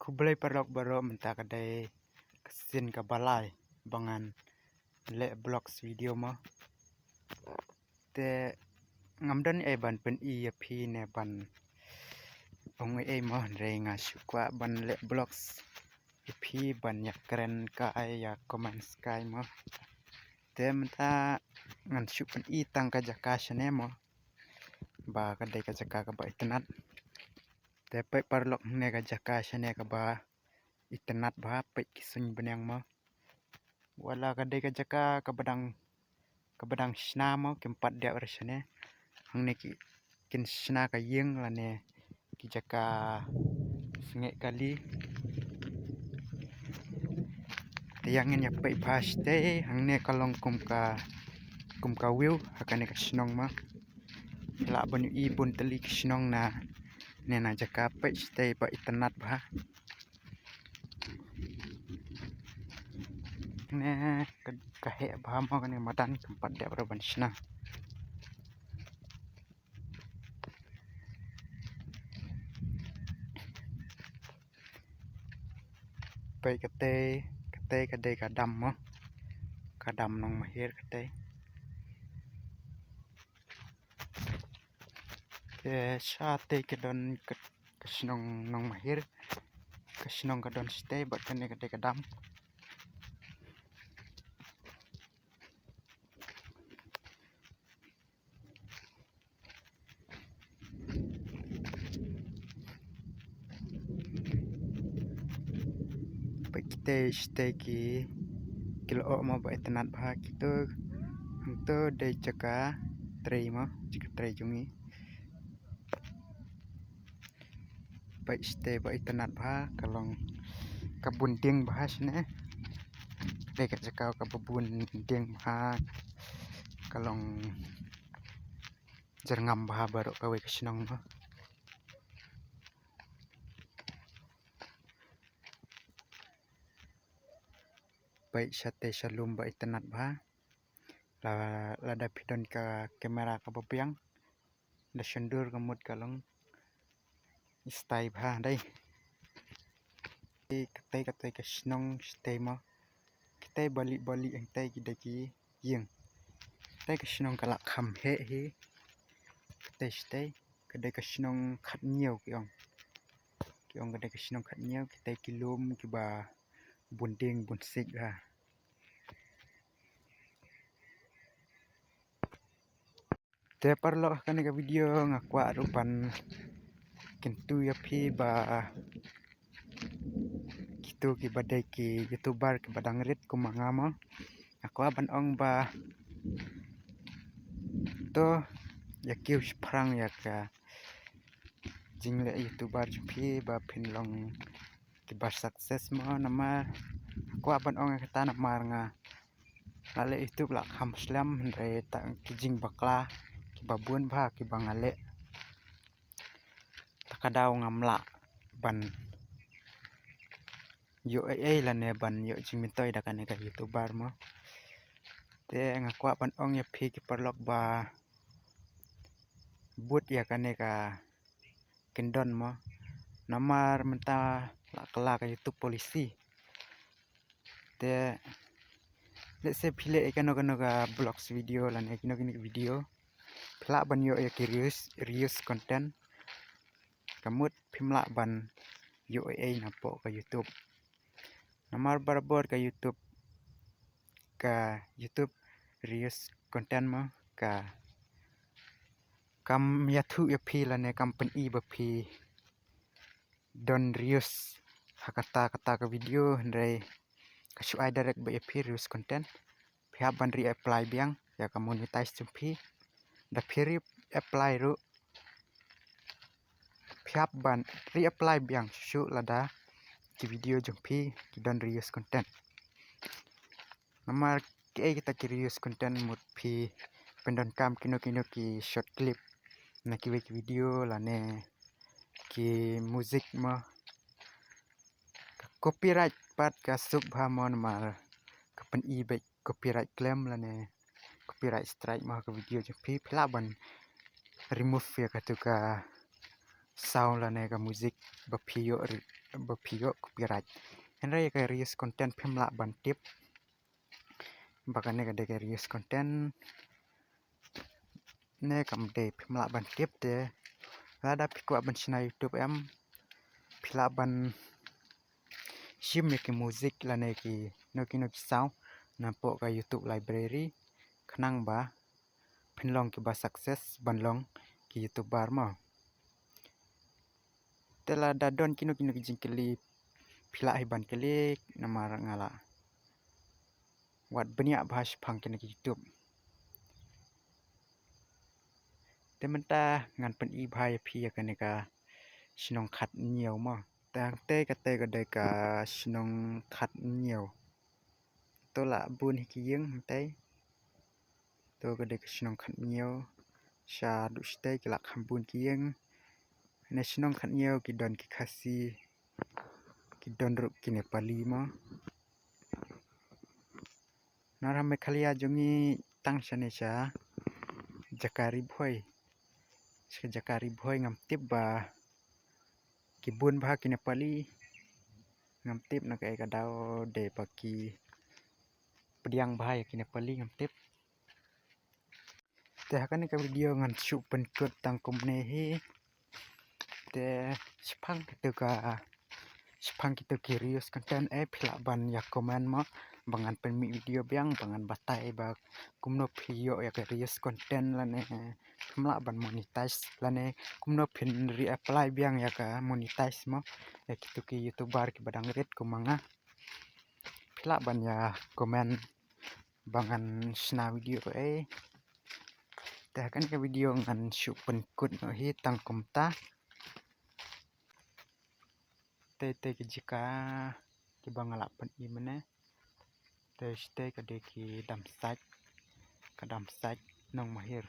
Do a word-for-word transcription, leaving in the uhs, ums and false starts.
Khublei paralok baroh, mynta ka dei ka sien kaba lai ba ngan leh vlogs video mo. Te ngam don ei ban pyni ïa phi ne ban ong ei mo, hynrei nga shu kwah ban leh vlogs ïa phi ban ïa kren kai ïa comments kai mo. Te mynta ngan shu pyni tang ka jaka shane mo, ba ka dei ka jaka kaba itynnat. Te peit paralok, hangne ka jaka shane kaba itynnat bha, peit ki suiñ bneng mo. Wat la ka dei ka jaka kaba dang, kaba dang shna mo, kim pat dep re shane. Hangne ki, kin shna ka ïing lane ki jaka sngewbha kali. Te ïa ngin ïa peit bha shatei, hangne ka long kum ka, kum ka view ha kane ka shnong mo. Lah ban ïohi bun tylli ki shnong na ne na jaka, peit shatei ba itynnat bha. Ne ka, ka heh bha mo kane ka madan, kam pat dep re ban shna. Peit katei, katei ka dei ka dam mo. Ka dam Nongmahir katei. Te shatei ka don ka, ka shnong Nongmahir. Ka shnong ka don shatei bad kane ka dei ka dam. Peit kitei shatei ki, ki lyoh mo ba itynnat bha. Kito, hangto dei jaka trei mo, jaka trei jong ngi. Peit shatei ba itynnat bha, ka long ka bun dieng bha shane. Dei ka jaka kaba bun dieng bha, ka long jyrngam bha baroh kawei ka shnong mo. Peit shatei shalum ba itynnat bha. La, lada phi don ka kamera kaba biang, da shon dur ka mut ka long i style bha dei. Te katei, katei ka shnong shatei mo. Kitei bali bali hangtei ki dei ki ïing. Katei ka shnong ka la kham heh hi. Katei shatei ka dei ka shnong khathynñiew ki ong. Ki ong ka dei ka shnong khathynñiew, kitei ki lum kiba bun dieng bun siej bha. Te paralok, ha kane ka video nga kwah ruh ban kyntu ïa phi ba kito kiba dei ki YouTuber kiba dang rit kum ma nga mo, nga kwah ban ong ba to ïa kiew shaphrang ïa ka jingleh YouTuber jong phi ba phin long kiba success mo. Namar nga kwah ban ong ïa kata namar nga la leh YouTube la kham slem, hynrei tang ki jingbakla kiba bun bha kiba nga leh, ta ka daw ngam lah ban ïoh ei ei lane ban ïoh jingmyntoi da kane ka YouTuber mo. Te nga kwah ban ong ïa phi ki paralok ba bud ïa kane ka kyndon mo. Namar mynta la kylla ka YouTube policy. Te lehse phi leh ïa kano kano ka vlogs video lane kino kino ki video, phi lah ban ïoh ïa ki reuse, reuse content. Ka mut phim lah ban ïoh ei ei napoh ka YouTube. Namar barabor ka YouTube, ka YouTube reuse content mo, ka kam ïathuh ïa phi lane kam pyni ba phi don reuse ha kata kata ka video, hynrei ka shu ai direct ba ïa phi reuse content. Phi hap ban reapply biang ïa ka monetize jong phi. Da phi reapply ruh, phi hap ban reapply biang shuh shuh lada ki video jong phi ki don reuse content. Namar kiei kita ki reuse content, mut phi pyndonkam kino kino ki short clip na kiwei ki video lane ki music mo, ka copyright pat ka suk bha mo, namar ka pyni beit copyright claim lane copyright strike mo ha ka video jong phi. Phi lah ban remove ïa katu ka sound lane ka music ba phi ïoh re-, ba phi ïoh copyright. Hynrei ïa ka reuse content phim lah ban tip ba kane ka dei ka reuse content ne kam dei, phim lah ban tip. Te lada phi kwah ban shna YouTube em, phi lah ban shim ïa ki music lane kino kino ki sound napoh ka YouTube library khnang ba phin long kiba success ban long ki YouTuber mo. Te lada don kino kino ki jingkylli, phi lah hi ban kylli, namar nga la wad bniah bha shaphang kine ki YouTube. Te mynta ngan pyni bha ïa phi ïa kane ka shnong Khatñiew mo. Te hangtei katei ka dei ka shnong Khatñiew. To la bun hi ki ïing hangtei. To ka dei ka shnong Khatñiew. Shaduh shatei ki la kham bun ki ïing. Ne shnong Khatñiew ki don ki Khasi, ki don ruh ki Nepali mo. Nara Meghalaya jong ngi tang shane sha jaka Ri Bhoi. Sha jaka Ri Bhoi ngam tip ba ki bun bha ki Nepali. Ngam tip na kaei ka daw, dei ba ki pdiang bha ïa ki Nepali, ngam tip. Te ha kane ka video ngan shu pynkut tang kumne hi. Te shaphang kito ka, shaphang kito ki reuse content, eh, phi lah ban ïa comment mo, ba ngan pynmih video biang ba ngan batai ba kumno phi ïoh ïa ka reuse content lane phim lah ban monetize lane kumno phin reapply biang ïa ka monetize mo ïa kito ki YouTuber kiba dang rit kum ma nga. Phi lah ban ïa comment ba ngan shna video, eh. Te ha kane ka video ngan shu pynkut noh hi tang kumta. Te te ki jaka kiba nga la pyni mynne. Te shatei ka dei ki Dam Sait, ka Dam Sait Nongmahir.